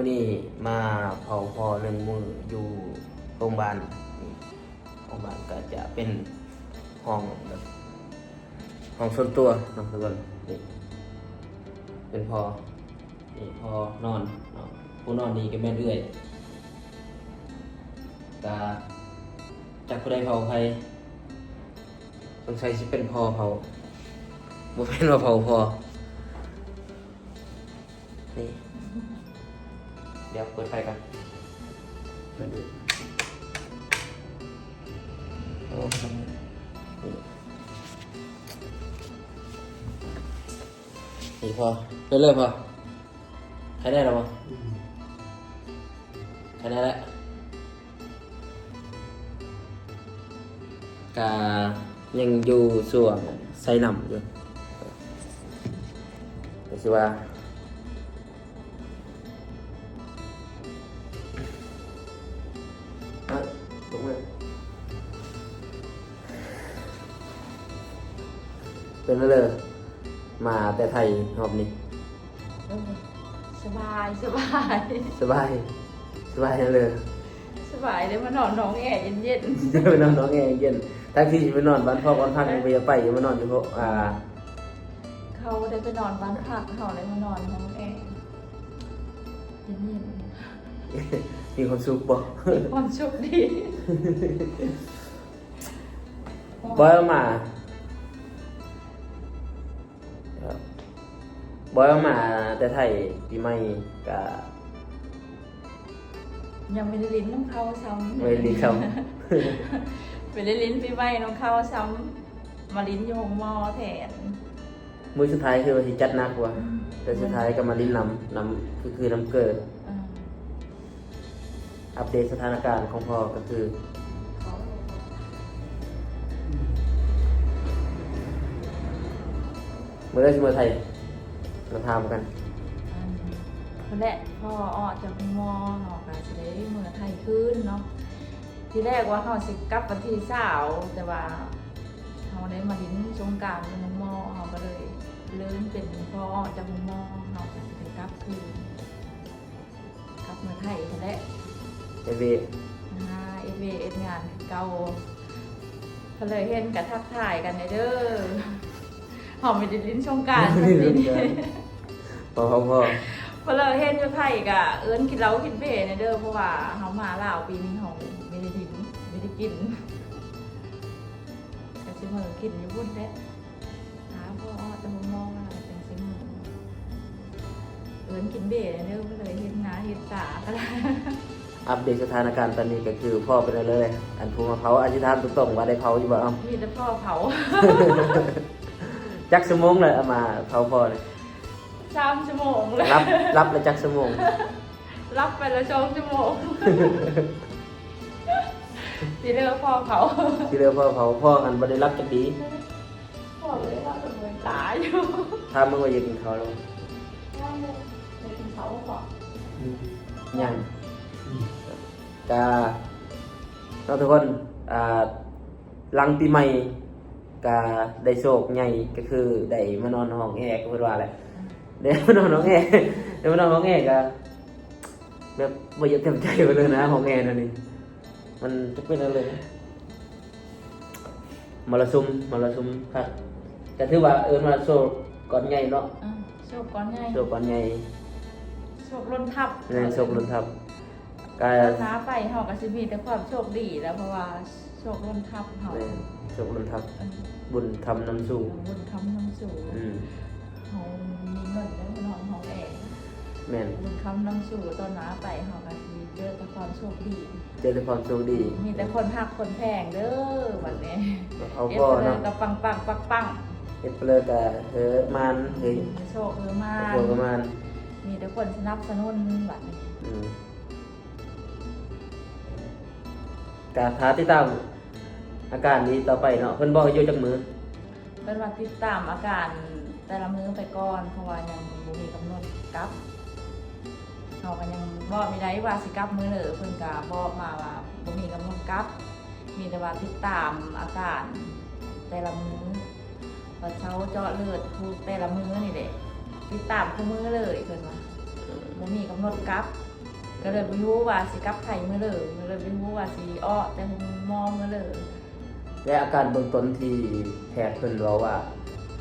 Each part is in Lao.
ນີ້ມາເຝົ້າພໍ່ໜຶ່ງມື້ຢູ່ໂຮງບານ. ນີ້ໂຮງບານກໍຈະເປັນຫ້ອງແບບ ຫ້ອງສ່ວນຕົວເນາະທຸກຄົນ. ນີ້ເປັນພໍ່ ນີ້ພໍ່ນອນເນາະ. ຜູ້ນອນນີ້ກໍແມ່ນເອື້ອຍ. ກະຈັກຜູ້ໃດເຝົ້າໃຜ. ສົງໄສຊິເປັນພໍ່ເຝົ້າ. ບໍ່ແມ່ນວ່າເຝົ້າພໍ່. ນີ້ ດຽວເປີດໄຟກ່ອນ. ໂອ້ ນີ້ ນີ້ພໍ ເລີຍ ພໍ ໄຄແນ່ແລ້ວບໍ່? ອືມ ໄຄແນ່ແລ້ວ. ກະຍັງຢູ່ຊ່ວງໃສ່ນ້ຳຢູ່ ກໍຊິວ່າ ເອີ ເປັນຈັ່ງໃດ ມາແຕ່ໄທຮອບນີ້? ເອີ ສະບາຍ ສະບາຍ ສະບາຍ ສະບາຍເລີຍ ສະບາຍເດ້ ມານອນຫ້ອງແອເຢັນໆ ໄດ້ໄປນອນຫ້ອງແອເຢັນໆ. ທັງທີ່ຊິໄປນອນບ້ານພໍ່ບ້ານພັກ ເອີ ຍັງບໍ່ຢາກໄປ ຢາກມານອນຢູ່ ເອີ ເຂົາໄດ້ໄປນອນບ້ານພັກ ເຮົາໄດ້ມານອນຫ້ອງແອເຢັນໆ. ມີຄວາມສຸກບໍ່? ມີຄວາມສຸກດີ. ບໍ່ມາ ບໍ່ມາແຕ່ໄທ ປີໃໝ່ກະ ຍັງບໍ່ໄດ້ຫຼິ້ນນຳເຂົາຊ້ຳ ບໍ່ໄດ້ຫຼິ້ນຊ້ຳ ບໍ່ໄດ້ຫຼິ້ນປີໃໝ່ນຳເຂົາຊ້ຳ ມາຫຼິ້ນຢູ່ໂຮງໝໍແທນ. ມື້ສຸດທ້າຍຄືວ່າຊິຈັດໜັກວ່າ ອືມ ແຕ່ສຸດທ້າຍກໍມາຫຼິ້ນນຳ ນຳ ຄື ຄືນຳເກີ. ເອີ ອັບເດດສະຖານະການຂອງພໍ່ກໍຄື ມື້ໃດຊິເມືອໄທ ມາຖາມກັນ. ອັນ ພຸ້ນແຫຼະ ພໍ່ອອກຈາກໂຮງໝໍ ເຮົາກໍຊິໄດ້ເມືອໄທຄືນເນາະ. ທີແລກວ່າເຮົາຊິກັບວັນທີຊາວ ແຕ່ວ່າເຮົາໄດ້ມາຫຼິ້ນສົງການຢູ່ໂຮງໝໍ ເຮົາກໍເລີຍເລື່ອນເປັນພໍ່ອອກຈາກໂຮງໝໍ ເຮົາກໍຊິໄດ້ກັບຄືນ. ກັບມາໄທຫັ້ນແຫຼະ ເຮັດວຽກ ຫາເຮັດວຽກເຮັດງານຄືເກົ່າ. ເພິ່ນເລີຍເຫັນກະທັກທາຍກັນແດ່ເດີ ເຮົາມີແຕ່ຫຼິ້ນສົງການປີນີ້ ພໍ ພໍ ພໍ ເພິ່ນເລີຍເຫັນຢູ່ໄທກະເອີ້ນກິນເຫຼົ້າກິນເບແດ່ເດີ ເພາະວ່າເຮົາມາລາວປີນີ້ເຮົາມີແຕ່ຫຼິ້ນ ມີແຕ່ກິນ ກະຊິເມືອກິນຢູ່ພຸ້ນແຫຼະ. ຖ້າພໍ່ອອກຈາກໂຮງໝໍມາແລ້ວຈັ່ງຊິເມືອ ເອີ້ນກິນເບແດ່ເດີ ເພິ່ນເລີຍເຮັດໜ້າເຮັດຕາ. ອັບເດດສະຖານະການຕອນນີ້ກໍຄືພໍ່ເປັນແນວໃດແຫຼະ ອັນຜູ້ມາເຝົ້າ ອະທິຖານຕົງໆວ່າໄດ້ເຝົ້າຢູ່ບໍ່? ເອົ້າ ມີແຕ່ພໍ່ເຝົ້າ. ຈັກຊົ່ວໂມງແລ້ວ ເອົາມາເຝົ້າພໍ່ນີ້? ສາມຊົ່ວໂມງແລ້ວ. ຫຼັບ ຫຼັບແລ້ວຈັກຊົ່ວໂມງ? ຫຼັບໄປແລ້ວສອງຊົ່ວໂມງ. ທີ່ເຫຼືອພໍ່ເຝົ້າ ທີ່ເຫຼືອພໍ່ເຝົ້າ. ພໍ່ຫັ້ນບໍ່ໄດ້ຫຼັບຈັກດີ ພໍ່ບໍ່ໄດ້ຫຼັບ ຕາຢູ່. ຖາມເບິ່ງວ່າຢາກກິນເຂົ້າແລ້ວ ຍັງບໍ່ໄດ້ກິນເຂົ້າບໍ່? ອືມ ຍັງ. ກະເນາະທຸກຄົນ ອ່າ ຫຼັງປີໃໝ່ກະໄດ້ໂຊກໃຫຍ່ ກໍຄືໄດ້ມານອນຫ້ອງແອ ຄືເພິ່ນວ່າແຫຼະ ໄດ້ມານອນຫ້ອງແອ ໄດ້ມານອນຫ້ອງແອ ກະແບບບໍ່ຢາກເຕັມໃຈເພິ່ນເລີຍນະ ຫ້ອງແອແນວນີ້ ມັນຈັກເປັນຫຍັງເລີຍ. ມໍລະສຸມ ມໍລະສຸມຄັກ ກະຖືວ່າເອີ້ນວ່າໂຊກກ້ອນໃຫຍ່ເນາະ. ເອີ ໂຊກກ້ອນໃຫຍ່ ໂຊກກ້ອນໃຫຍ່ ໂຊກລົ້ນທັບ. ແມ່ນ ໂຊກລົ້ນທັບ. ກະຕອນໜ້າໄປເຮົາກະຊິມີແຕ່ຄວາມໂຊກດີແລ້ວ ເພາະວ່າໂຊກລົ້ນທັບເຮົາ. ແມ່ນ ໂຊກລົ້ນທັບ ເອີ ບຸນທຳນຳສູ່ ບຸນທຳນຳສູ່. ອືມ ເຮົາມີເງິນໄດ້ມານອນຫ້ອງແອ. ແມ່ນ ບຸນຄຳນຳສູ່ ຕອນໜ້າໄປເຮົາກໍຊິເຈີແຕ່ຄວາມໂຊກດີ ເຈີແຕ່ຄວາມໂຊກດີ. ມີແຕ່ຄົນຮັກຄົນແພງເດີບັດນີ້. ເອົາ ເຮັດ ພໍ່ ເລີຍ ເນາະ ກໍປັງໆປັງໆ ເຮັດເລີຍກໍເຮີມານ ເຮີໂຊກເຮີມານ ເຮີໂຊກເຮີມານ. ມີແຕ່ຄົນສະໜັບສະໜູນບັດນີ້. ອືມ ກໍຖ້າຕິດຕາມອາການນີ້ຕໍ່ໄປເນາະ. ເພິ່ນບອກໃຫ້ຢູ່ຈັກມື້? ເພິ່ນວ່າຕິດຕາມອາການແຕ່ລະມື້ໄປກ່ອນ ເພາະວ່າຍັງບໍ່ມີກຳນົດກັບ. ເຮົາກໍຍັງບອກບໍ່ໄດ້ວ່າຊິກັບມື້ໃດ ເພິ່ນກໍບອກມາວ່າບໍ່ມີກຳນົດກັບ ມີແຕ່ວ່າຕິດຕາມອາການແຕ່ລະມື້ ວ່າເຊົາເຈາະເລືອດທຸກແຕ່ລະມື້ນີ້ແຫຼະ ຕິດຕາມຄູ່ມື້ເລີຍ ເພິ່ນວ່າບໍ່ມີກຳນົດກັບ. ກໍເລີຍບໍ່ຮູ້ວ່າຊິກັບໄຂ້ມື້ເລີ ກໍເລີຍບໍ່ຮູ້ວ່າຊິອອກແຕ່ໂຮງໝໍມື້ເລີ. ແລະອາການເບື້ອງຕົ້ນທີ່ແພດເພິ່ນເວົ້າວ່າ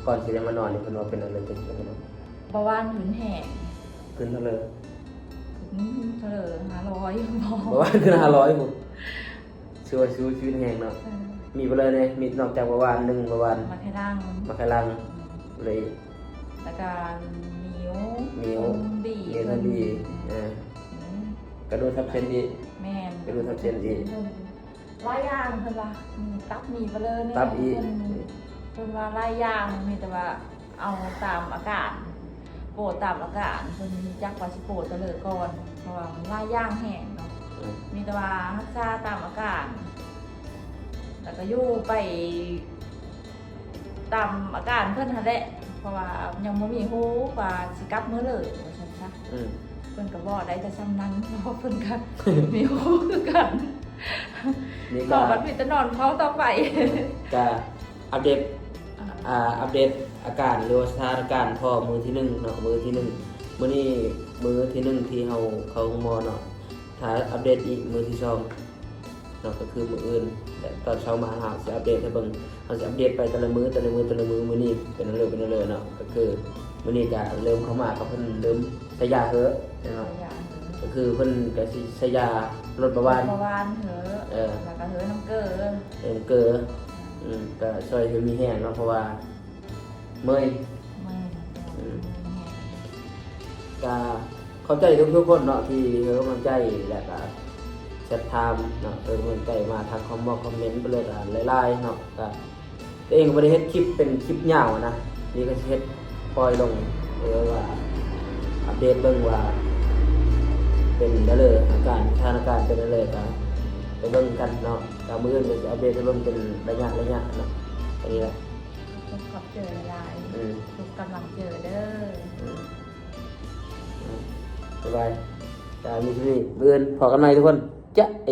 ກ່ອນຊິໄດ້ມານອນນີ້ ເພິ່ນວ່າເປັນອັນເລີ ເປັນຫຍັງເນາະ? ເບົາຫວານຂຶ້ນແຮງ. ຂຶ້ນເທົ່າເລີ? ຂຶ້ນເທົ່າເລີ ຫ້າຮ້ອຍ ເບົາຫວານຂຶ້ນຫ້າຮ້ອຍພຸ້ນ. ຖືວ່າສູ້ຊີວິດແຮງເນາະ. ເອີ ມີບໍ່ເລີແດ່? ມີນອກຈາກເບົາຫວານ ໜຶ່ງ ເບົາຫວານ ໝາກໄຂ່ຫຼັງ ໝາກໄຂ່ຫຼັງ ອືມ ແລ້ວອີກ? ແລ້ວກະໝິວ ໝິວ ຂອງບີ ຂອງບີ ເອີ ອືມ ກະດູກທັບເສັ້ນອີກ. ແມ່ນ ກະດູກທັບເສັ້ນອີກ. ຫຼາຍຢ່າງເພິ່ນວ່າ ອືມ ຕັບມີບໍ່ເລີແດ່ ຕັບອີກ ເພິ່ນ ເພິ່ນວ່າຫຼາຍຢ່າງ ມີແຕ່ວ່າ ເອົາຕາມອາການ ໂປດຕາມອາການ ເພິ່ນຮູ້ຈັກວ່າຊິໂປດຕະເລີກ່ອນ ເພາະວ່າມັນຫຼາຍຢ່າງແຮງເນາະ. ເອີ ມີແຕ່ວ່າຮັກສາຕາມອາການ ແລ້ວກໍຢູ່ໄປຕາມອາການເພິ່ນຫັ້ນແຫຼະ ເພາະວ່າຍັງບໍ່ມີຮູ້ວ່າຊິກັບມື້ເລີ ວ່າຊັ້ນຊະ. ອືມ ເພິ່ນກໍເວົ້າໄດ້ແຕ່ຊ່ຳນັ້ນ ເພາະວ່າເພິ່ນກໍມີຮູ້ຄືກັນ. ນີ້ກໍ ເຮົາກໍມີແຕ່ນອນເຝົ້າຕໍ່ໄປ. ເອີ ກະ ອັບເດດ ອ່າ ອັບເດດອາການ ຫຼືວ່າສະຖານະການ ພໍມື້ທີໜຶ່ງເນາະ ມື້ທີໜຶ່ງ. ມື້ນີ້ມື້ທີໜຶ່ງທີ່ເຮົາເຂົ້າໂຮງໝໍເນາະ. ຖ້າອັບເດດອີກມື້ທີສອງເນາະ ກໍຄືມື້ອື່ນ ແລະ ຕອນເຊົ້າມາເຮົາຊິອັບເດດໃຫ້ເບິ່ງ. ເຮົາຊິອັບເດດໄປແຕ່ລະມື້ ແຕ່ລະມື້ ແຕ່ລະມື້. ມື້ນີ້ເປັນແນວເລີ ເປັນແນວເລີເນາະ. ກໍຄືມື້ນີ້ກໍເລີ່ມເຂົ້າມາ ກໍເພິ່ນເລີ່ມໃສ່ຢາເຮີເນາະ. ໃສ່ຢາເຮີ ກໍຄືເພິ່ນກໍຊິໃສ່ຢາລົດເບົາຫວານ ລົດເບົາຫວານເຮີ ເອີ ແລ້ວກໍເຮີນ້ຳເກືອ ເຮີນ້ຳເກືອ. ອືມ ກໍຊ່ວຍໃຫ້ມີແຮງເນາະ ເພາະວ່າເມື່ອຍ ເມື່ອຍ. ອືມ ກໍຂອບໃຈທຸກໆຄົນເນາະ ທີ່ໃຫ້ກຳລັງໃຈ ແລ້ວກໍແຊັດຖາມເນາະ ໃຫ້ກຳລັງໃຈມາທາງຄອມເມັນ ຄອມເມັນໄປເລີຍ ກໍຫຼາຍໆເນາະ. ກໍ ຕົວເອງກໍບໍ່ໄດ້ເຮັດຄລິບເປັນຄລິບຍາວນະ ນີ້ກໍຊິເຮັດປ່ອຍລົງ ເອີ ວ່າອັບເດດເບິ່ງວ່າເປັນແນວໃດ ອາການ ສະຖານະການເປັນແນວໃດ ກໍໄປເບິ່ງກັນເນາະ. ກໍມື້ອື່ນກໍຊິອັບເດດໃຫ້ເບິ່ງເປັນໄລຍະໆເນາະ. ອັນນີ້ແຫຼະ ຂອບໃຈຫຼາຍໆ ອືມ ທຸກກຳລັງໃຈເດີ. ອືມ ອືມ ບາຍບາຍ. ກໍມີສ່ຳນີ້ ມື້ອື່ນພໍ້ກັນໃໝ່ທຸກຄົນ ຈະເອ.